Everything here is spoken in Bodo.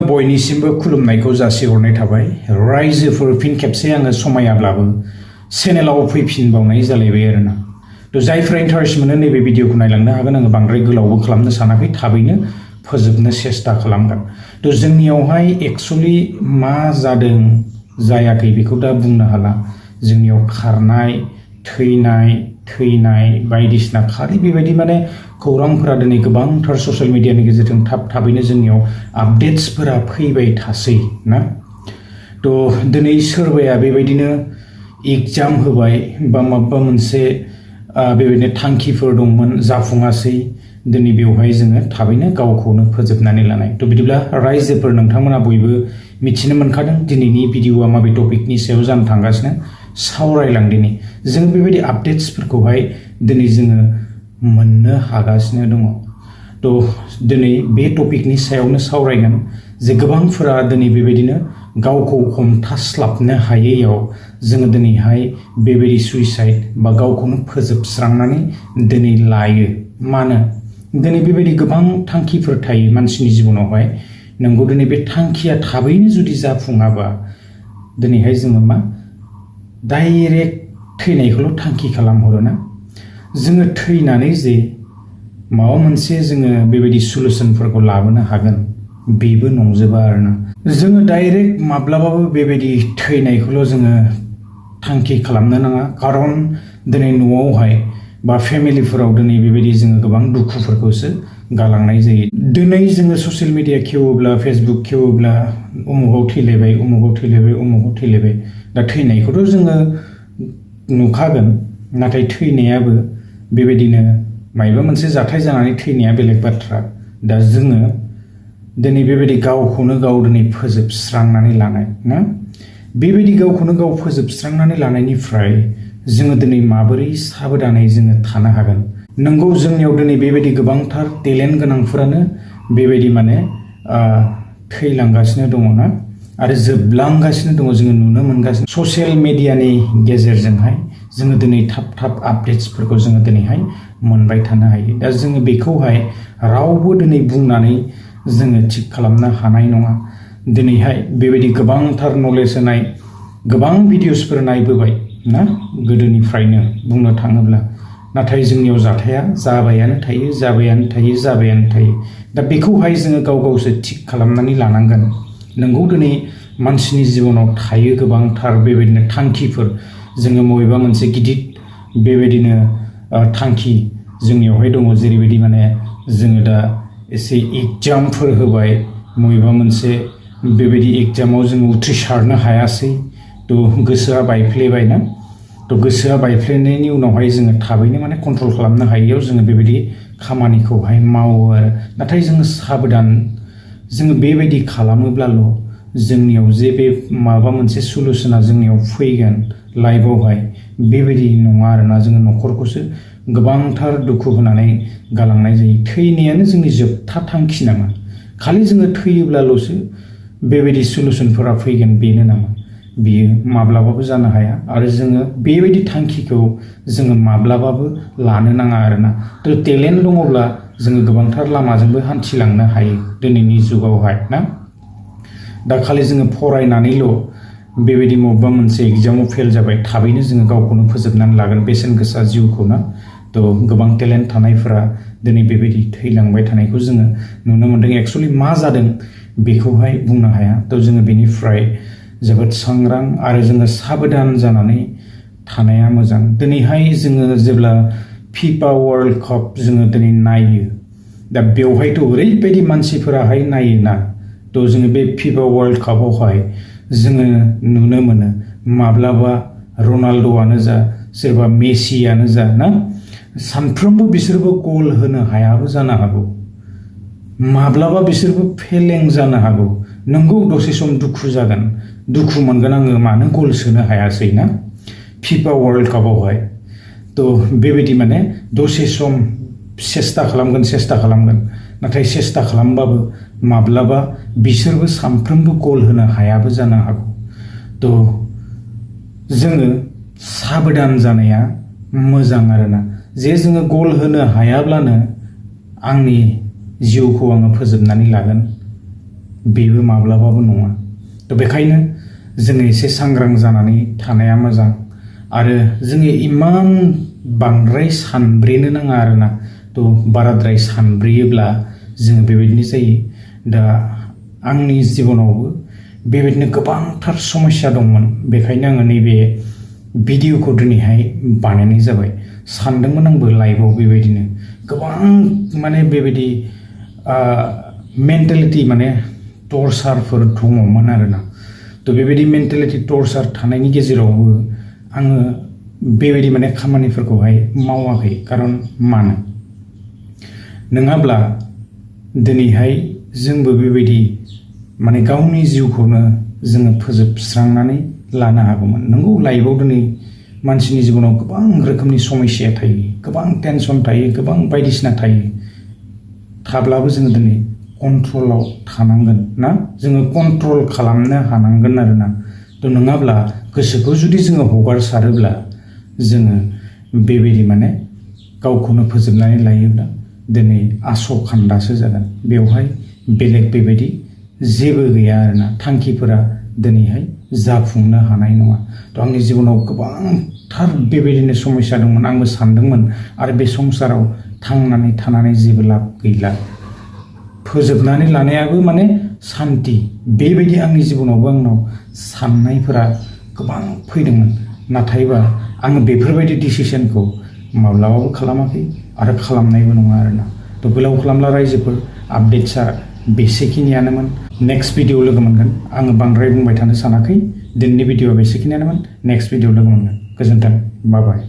बयनिसिमबो खुलुमनायखौ जासिहरनाय थाबाय रायजोफोर फिन खेबसे आङो समायाब्लाबो चेनेलाव फैफिनबावनाय जालायबाय आरोना थ' जायफ्रा इन्टारेस्ट मोनो नैबे भिडिअखौ नायलांनो हागोन आङो बांद्राय गोलावबो खालामनो सानाखै थाबैनो फोजोबनो सेस्था खालामगोन थ' जोंनियावहाय एक्चुअलि मा जादों जायाखै बेखौ दा बुंनो हाला जोंनियाव खारनाय थैनाय बायदिसिना खालि बेबायदि माने खौरांफोरा दिनै गोबांथार ससियेल मिडियानि गेजेरजों थाबैनो जोंनियाव आपडेट्सफोरा फैबाय थासै ना थ' दिनै सोरबाया बेबायदिनो एग्जाम होबाय बा माबा मोनसे बेबायदिनो थांखिफोर दंमोन जाफुङासै दिनै बेवहाय जोङो थाबैनो गावखौनो फोजोबनानै लानाय थ' बिदिब्ला रायजोफोर नोंथांमोना बयबो मिथिनो मोनखादों दिनैनि भिडिअआ माबे टपिकनि सायाव जानो थांगासिनो सावरायलांदिनि जों बेबायदि आपडेट्सफोरखौहाय दिनै जोङो मोननो हागासिनो दङ थ' दिनै बे टपिकनि सायावनो सावरायगोन जे गोबांफोरा दिनै बेबायदिनो गावखौ हमथास्लाबनो हायैयाव जोङो दिनैहाय बेबायदि सुइसाइड बा गावखौनो फोजोबस्रांनानै दिनै लायो मानो दिनै बेबायदि गोबां थांखिफोर थायो मानसिनि जिबनावहाय नंगौ दिनै बे थांखिया थाबैनो जुदि जाफुङाबा दिनैहाय जोङो मा डाइरेक्ट थैनायखौल' थांखि खालामहरोना जोङो थैनानै जे माबा मोनसे जोङो बेबायदि सलुसनफोरखौ लाबोनो हागोन बेबो नंजोबा आरोना जोङो डाइरेक्ट माब्लाबाबो बेबायदि थैनायखौल' जोङो थांखि खालामनो नाङा खारन दिनै न'आवहाय बा फेमिलिफोराव दिनै बेबायदि जोङो गोबां दुखुफोरखौसो गालांनाय जायो दिनै जोङो ससियेल मिडिया खेवोब्ला फेसबुक खेवोब्ला उमुगाव थैलायबाय दा थैनायखौथ' जोङो नुखागोन नाथाय थैनायाबो बेबायदिनो मायबा मोनसे जाथाय जानानै थैनाया बेलेग बाथ्रा दा जोङो दिनै बेबायदि गावखौनो गाव दिनै फोजोबस्रांनानै लानाय ना बेबायदि गावखौनो गाव फोजोबस्रांनानै लानायनिफ्राय जोङो दिनै माबोरै साबधानै जोङो थानो हागोन नंगौ जोंनियाव दिनै बेबायदि गोबांथार टेलेन्ट गोनांफोरानो बेबायदि माने थैलांगासिनो दङ ना आरो जोबलांगासिनो दङ जोङो नुनो मोनगासिनो ससियेल मिडियानि गेजेरजोंहाय जोङो दिनै थाब आपडेट्सफोरखौ जोङो दिनैहाय मोनबाय थानो हायो दा जोङो बेखौहाय रावबो दिनै बुंनानै जोङो थिग खालामनो हानाय नङा दिनैहाय बेबायदि गोबांथार नलेज होनाय गोबां भिडिअसफोर नायबोबाय ना गोदोनिफ्रायनो बुंनो थाङोब्ला नाथाय जोंनियाव जाथाया जाबायानो थायो दा बेखौहाय जोङो गावसो थिग खालामनानै लानांगोन नंगौ दिनै मानसिनि जिबनाव थायो गोबांथार बेबायदिनो थांखिफोर जोङो बबेबा मोनसे गिदिर बेबायदिनो थांखि जोंनियावहाय दङ जेरैबायदि माने जोङो दा एसे एग्जामफोर होबाय बबेबा मोनसे बेबायदि एग्जामाव जोङो उथ्रिसारनो हायासै थ' गोसोआ बायफ्लेबाय ना थ' गोसोआ बायफ्लेनायनि उनावहाय जोङो थाबैनो माने कन्ट्रल खालामनो हायैयाव जोङो बेबायदि खामानिखौहाय मावो आरो नाथाय जोङो साबधान जोङो बेबायदि खालामोब्लाल' जोंनियाव जे बे माबा मोनसे सलुसना जोंनियाव फैगोन लाइफआवहाय बेबायदि नङा आरोना जोङो न'खरखौसो गोबांथार दुखु होनानै गालांनाय जायो थैनायानो जोंनि जोबथा थांखि नामा खालि जोङो थैयोब्लाल'सो बेबायदि सलुसनफोरा फैगोन बेनो नामा बियो माब्लाबाबो जानो हाया आरो जोङो बेबायदि थांखिखौ जोङो माब्लाबाबो लानो नाङा आरोना थ' टेलेन्ट दङब्ला जोङो गोबांथार लामाजोंबो हान्थिलांनो हायो दिनैनि जुगावहाय ना दा खालि जोङो फरायनानैल' बेबायदि बबेबा मोनसे एग्जामाव फेल जाबाय थाबैनो जोङो गावखौनो फोजोबनानै लागोन बेसेन गोसा जिउखौ ना थ' गोबां टेलेन्ट थानायफोरा दिनै बेबायदि थैलांबाय थानायखौ जोङो नुनो मोनदों एक्सुवेलि मा जादों बेखौहाय बुंनो हाया थ' जोङो बेनिफ्राय जोबोद सांग्रां आरो जोङो साबधान जानानै थानाया मोजां दिनैहाय जोङो जेब्ला फिफा वर्ल्ड काप जोङो दिनै नायो दा बेवहायथ' ओरैबायदि मानसिफोराहाय नायोना थ' जोङो बे फिफा वर्ल्ड कापआवहाय जोङो नुनो मोनो माब्लाबा रनाल्ड'आनो जा सोरबा मेसियानो जा ना सानफ्रोमबो बिसोरबो गल होनो हायाबो जानो हागौ माब्लाबा बिसोरबो फेलें जानो हागौ नंगौ दसे सम दुखु मोनगोन आङो मानो गल सोनो हायासै ना फिफा वर्ल्ड कापआवहाय थ' बेबायदि माने दसे सम सेस्था खालामगोन नाथाय सेस्था खालामबाबो माब्लाबा बिसोरबो सानफ्रोमबो गल होनो हायाबो जानो हागौ थ' जोङो साबधान जानाया मोजां आरोना जे जोङो गल होनो हायाब्लानो आंनि जिउखौ आङो फोजोबनानै लागोन बेबो माब्लाबाबो नङा। थ' बेखायनो जोङो एसे सांग्रां जानानै थानाया मोजां आरो जोङो इमान बांद्राय सानब्रेनो नाङा आरोना। थ' बाराद्राय सानब्रेयोब्ला जोङो बेबायदिनो जायो। दा आंनि जिबनावबो बेबायदिनो गोबांथार समस्या दंमोन, बेखायनो आङो नैबे भिडिअखौ दिनैहाय बानायनाय जाबाय। सानदोंमोन आंबो लाइफआव बेबायदिनो गोबां माने बेबायदि मेन्टेलिटि माने टर्चारफोर दङमोन आरोना। थ' बेबायदि मेन्टेलिटि टर्चार थानायनि गेजेरावबो आङो बेबायदि माने खामानिफोरखौहाय मावाखै। खारन मानो नङाब्ला दिनैहाय जोंबो बेबायदि माने गावनि जिउखौनो जोङो फोजोबस्रांनानै लानो हागौमोन। नंगौ, लाइफआव दिनै मानसिनि जिबनाव गोबां रोखोमनि समस्या थायो, गोबां टेनसन थायो, गोबां बायदिसिना थायो। थाब्लाबो जोङो दिनै कन्ट्रलाव थानांगोन ना, जोङो कन्ट्रल खालामनो हानांगोन आरोना। थ' नङाब्ला गोसोखौ जुदि जोङो हगारसारोब्ला जोङो बेबायदि माने गावखौनो फोजोबनानै लायोब्ला दिनै आस'खान्दासो जागोन। बेवहाय बेलेग बेबायदि जेबो गैया आरोना। थांखिफोरा दिनैहाय जाफुंनो हानाय नङा। थ' आंनि जिबनाव गोबांथार बेबायदिनो समस्या दंमोन। आंबो सानदोंमोन आरो बे संसाराव थांनानै थानानै जेबो लाब गैला, फोजोबनानै लानायाबो माने सान्ति, बेबायदि आंनि जिबनावबो आंनाव साननायफोरा गोबां फैदोंमोन। नाथायबा आङो बेफोरबायदि डिसिसनखौ माब्लाबाबो खालामाखै आरो खालामनायबो नङा आरोना। थ' गोलाव खालामला रायजोफोर, आपडेट्सआ बेसेखिनियानोमोन। नेक्स्ट भिडिअ लोगो मोनगोन। आङो बांद्राय बुंबाय थानो सानाखै। दिनैनि भिडिअआ बेसेखिनियानोमोन। नेक्स्ट भिडिअ लोगो मोनगोन। गोजोन्थों। बाय बाय।